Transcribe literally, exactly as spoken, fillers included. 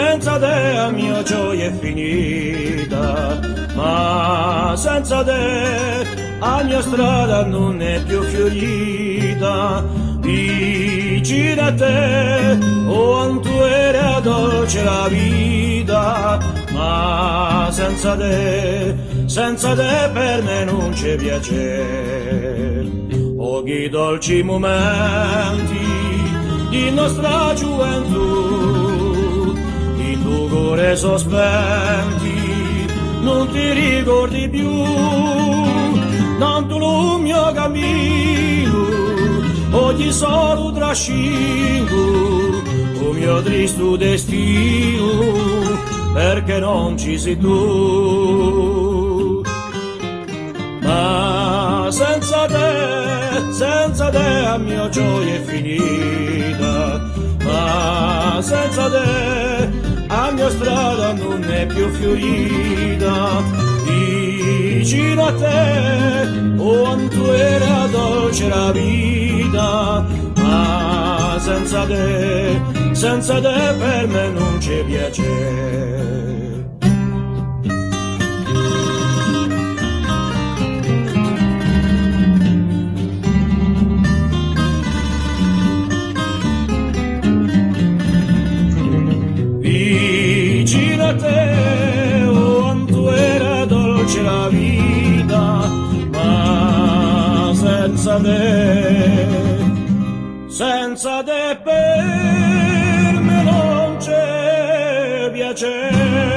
Senza tè a mio gioia hè finita, ma senza tè a mio strada ùn hè più fiurita. Vicinu à tè, o Antuera, dolce la vita, ma senza tè, senza tè per mè ùn ci hè piacè. O chì dolci mumenti di nostra ghjuventù, in u core sò spenti, ùn ti ricordi più. Nantu lu mio caminu, oghji solu trascinu, u mio tristu destinu, perchè ùn ci sì tù. Ma senza tè, senza tè a mio gioia hè finita, ma senza tè a mio strada ùn hè più fiurita. Vicinu à tè, o Antuera, dolce la vita, ma senza tè, senza tè per mè ùn ci hè piacè. Vicinu à tè, o Antuera, dolce la vita, ma senza tè, senza tè per mè ùn ci hè piacè.